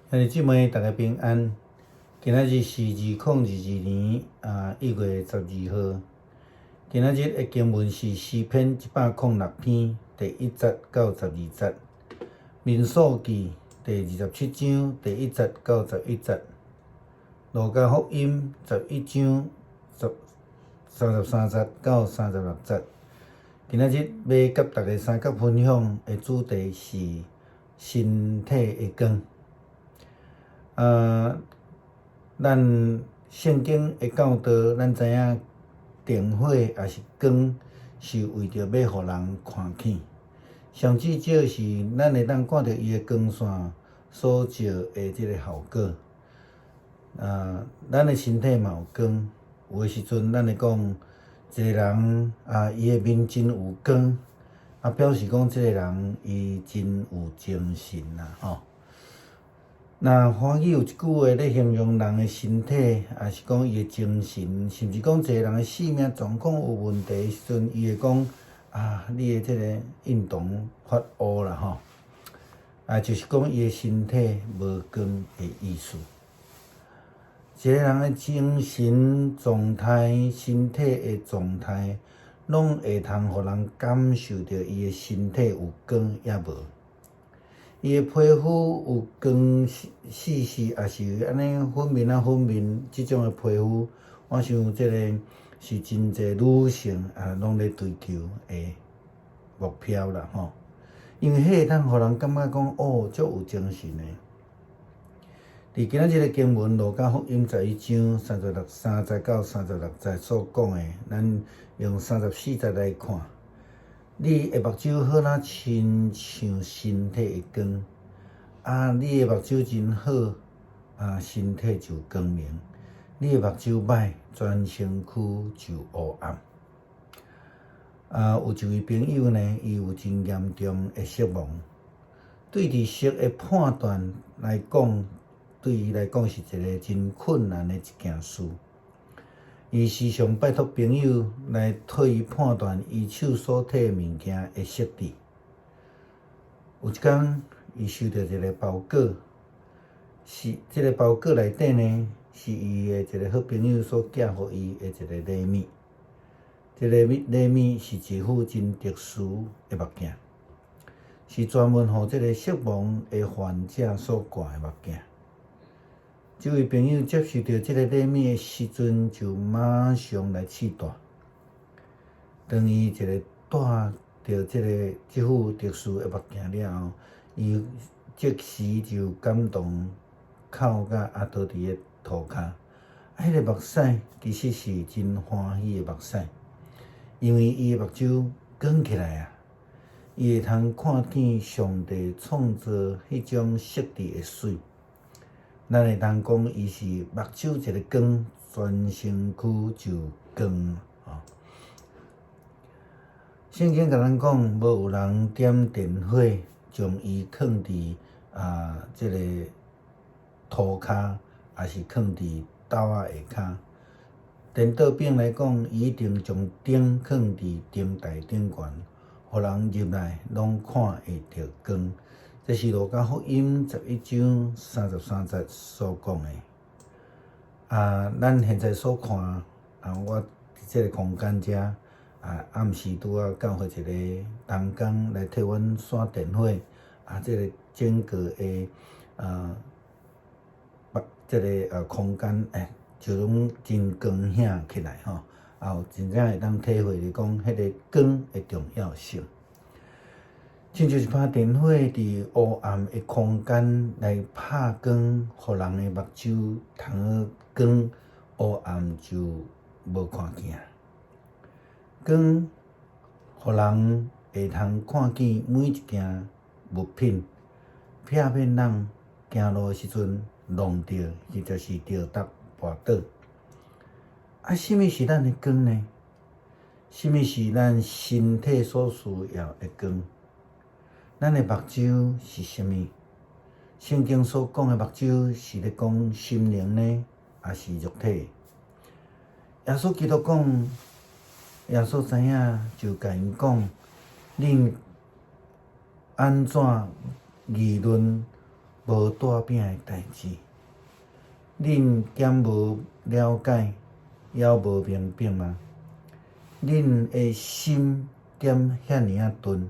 兄弟姊妹，大家平安。今仔日是2022年1月12號。今仔日的經文是詩篇106篇第1節到12節，民數記第27章第1節到11節，路加福音11章33節到36節。今仔日欲佮大家相佮分享的主題是身體的光。咱聖經的教導，咱知影電火抑是光，是為著欲予人看見。上至少是咱會當看著伊的光線所照的這個效果。咱的身體嘛有光，有的時陣咱會講一個人啊，伊的面真有光，表示講這個人伊真有精神啦，吼。那華語有一句話咧形容人的身體，抑是講伊的精神，甚至講一個人的性命狀況有問題的時陣，伊會講啊，你的這個印堂發烏啦，吼，就是講伊的身體無光的意思。一個人的精神狀態、身體的狀態，攏會通予人感受著伊的身體有光抑無。伊的皮膚有光細細，抑是按呢粉面啊粉面，這種的皮膚，我想這个是真濟女性啊，攏咧追求的目標啦吼。因為彼會當予人感覺講，哦，足有精神的。佇今仔日的經文，路加福音11章33節到36節所講的，咱用34節來看。你的目睭好若親像身體的光，你的目睭真好，身體就光明；你的目睭歹，全身軀就烏暗。有一位朋友呢，伊有真嚴重的色盲，對佇色的判斷來講，對伊來講是一个真困難的一件事。伊時常拜託朋友來替伊判斷伊手所提的物件的色調。有一工，伊收著一个包裹，是這个包裹內底呢，是伊的一个好朋友所寄予伊的一个禮物。這个禮物是一副真特殊的目鏡，是專門予這个色盲的患者所掛的目鏡。這位朋友接受著這个禮物的時陣，就馬上來試戴。當伊一个戴著這副特殊的目鏡了後，伊即時就感動哭甲阿倒佇个塗跤。彼个目屎其實是真歡喜的目屎，因為伊的目睭光起來啊，伊會通看見上帝創造彼種色調的媠。咱會當講，伊是目睭一个光，全身軀就光。聖經共咱講，無有人點電火，將伊囥佇這个塗跤，抑是囥佇桌仔下跤。顛倒反來講，伊一定將燈囥佇燈臺頂懸，予人入來攏看會著光。這是路加福音11章33節所講的。咱現在所看，我佇這个空間遮，暗時拄仔教會一个同工來替阮線電火，這个整个的這个空間，就攏真光顯起來吼，有真正會當體會著講，彼个光的重要性。親像一把電火佇烏暗的空間來拍光，予人的目睭通光，烏暗就無看見。光，予人會通看見每一件物品，避免人行路的時陣弄著，或者是著踏跋倒。啥物是咱的光呢？啥物是咱身體所需要的光？咱的目睭是啥物？聖經所講的目睭是咧講心靈呢，抑是肉體？耶穌基督講，耶穌知影就共𪜶講，恁按怎議論無帶餅的代誌。恁敢無了解，猶無明白嗎？恁的心敢遐爾仔鈍？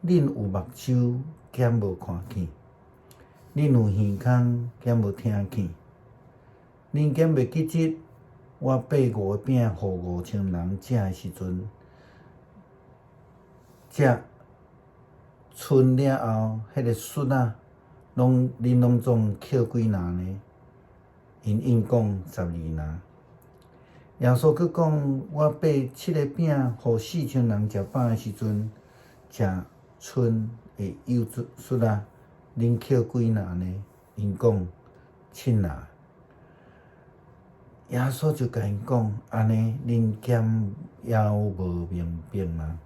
恁有目睭，敢無看見？恁有耳孔，敢無聽見？恁敢袂記得我擘五个餅予5000人食的時陣，食剩了後，彼个屑仔，攏恁攏總抾幾籃呢？𪜶應講12籃。耶穌閣講：我擘七个餅予4000人食飽的時陣，食剩的幼屑仔，恁抾幾籃呢？𪜶講七籃。耶穌就共𪜶講：按呢，恁敢猶無明白嗎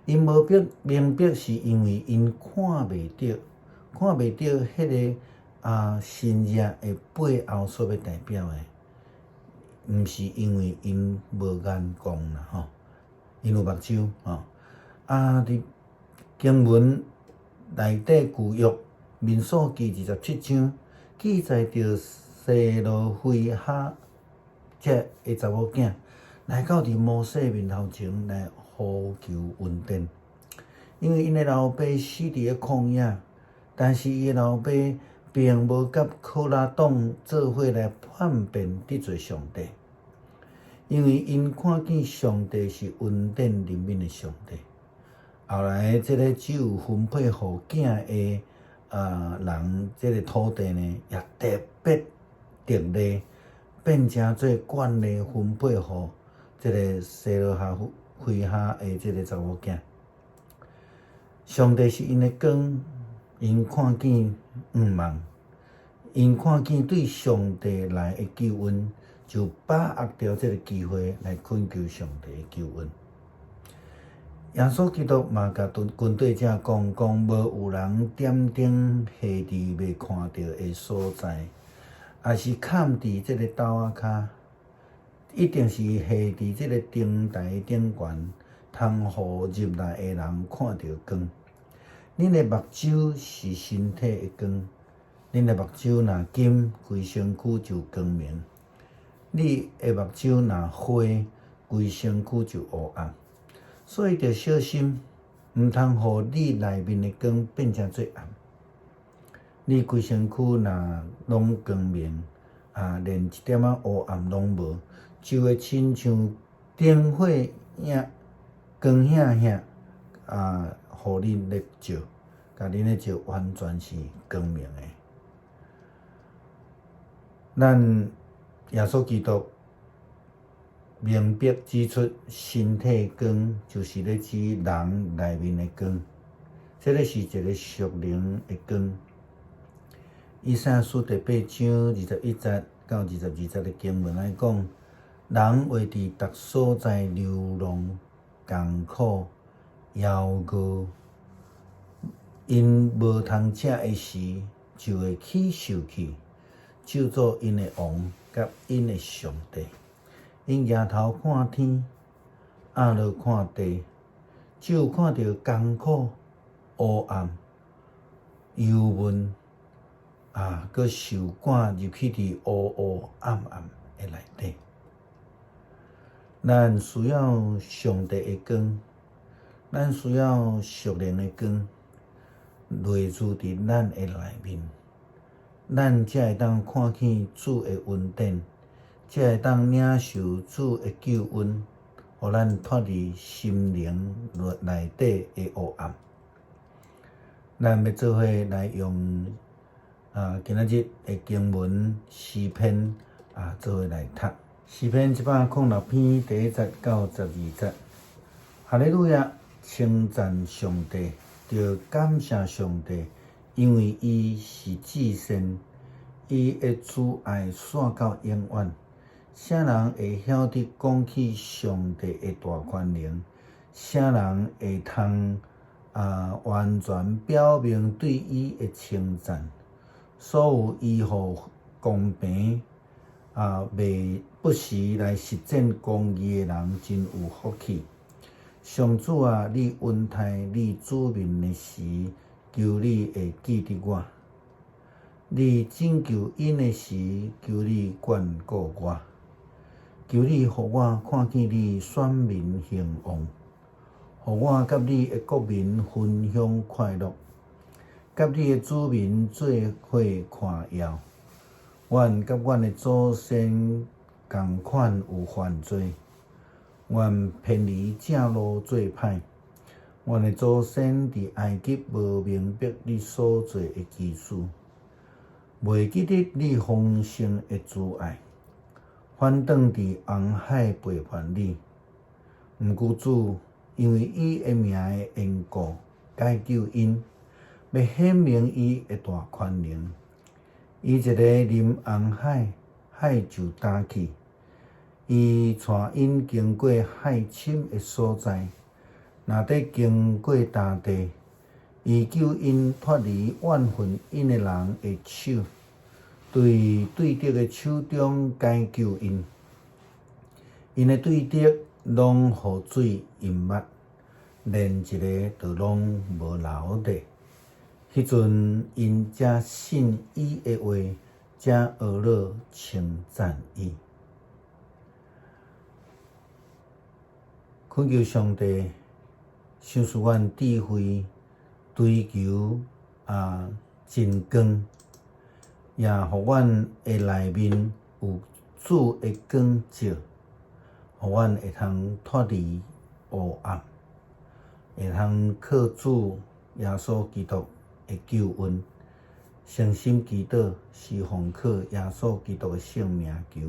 ？𪜶無明白，是因為𪜶看袂著，看袂著彼个神蹟的背後所欲代表的，毋是因為𪜶無眼光啦，吼，𪜶有目睭吼。佇經文內底舊約民數記27章記載著西羅非哈這的查某囝來到佇摩西面頭前來呼求恩典，因為𪜶的老爸死佇咧曠野，但是伊的老爸並無佮可拉黨做伙來叛變得罪上帝，因為𪜶看見上帝是恩典憐憫的上帝。後來，這个只有分配予囝的人，這个土地呢，也特別特例變成做慣例分配予這个西羅哈非哈的這个查某囝。上帝是𪜶的光，𪜶看見向望，𪜶看見對上帝來的救恩，就把握著這个機會來懇求上帝的救恩。耶穌基督嘛共跟隨者講，講無有人點燈下佇袂看著的所在，抑是崁佇這个斗仔跤，一定是下佇這个燈臺頂懸，通予入來的人看著光。恁的目睭是身體的光，恁的目睭若金，規身軀就光明；你的目睭若花，規身軀就烏暗。所以著小心，毋通予你內面的光變成做暗。你規身軀若攏光明，連一點仔烏暗攏無，就會親像燈火影光顯顯，予恁咧照，共恁咧照完全是光明的。咱耶穌基督明白指出，身體光就是咧指人內面的光，這个是一个屬靈的光。以賽亞書第八章21節到22節的經文來講，人會佇逐所在流浪、艱苦、枵餓，𪜶無通食的時，就會起誓去，咒詛𪜶的王佮𪜶的上帝。𪜶舉頭看天，壓落看地，只有看著艱苦、烏暗、憂悶，閣受趕入去佇烏烏暗暗的內底。咱需要上帝的光，咱需要屬靈的光，內住佇咱的內面，咱才會當看見主的恩典，才會當領受主的救恩，予咱脫離心靈內底的烏暗。咱欲做伙來用今仔日的經文詩篇做伙來讀詩篇106篇第1節到12節。哈利路亞，稱讚上帝，著感謝上帝，因為伊是至善，伊的慈愛紲到永遠。啥人會曉得講起上帝的大權能？啥人會通完全表明對伊的稱讚？所有依予公平袂不時來實踐公義的人，真有福氣。上主啊，你恩待你子民的時，求你會記得我。你拯救𪜶的時，求你眷顧我。求你予我看見你選民興旺，予我佮你的國民分享快樂，佮你的子民做伙誇耀。阮佮阮的祖先仝款有犯罪，阮偏離正路做歹。阮的祖先佇埃及無明白你所做的奇事，袂記得你豐盛的慈愛，反轉佇紅海背叛你。毋過主因為伊的名的緣故，解救𪜶，欲顯明伊的大權能。伊一个臨紅海，海就焦去；伊帶𪜶經過海深的所在，若佇經過乾地，伊救𪜶脫離怨恨𪜶的人的手，對對敵的手中解救𪜶。𪜶的對敵攏予水淹沒，連一个都攏無留低。彼陣𪜶才信伊的話，才學樂稱讚伊。懇求上帝，賞賜阮智慧，追求真光，也予阮的內面有主的光照，予阮會通脫離黑暗，會通靠主耶穌基督的救恩，誠心祈禱，是奉靠耶穌基督的聖名求。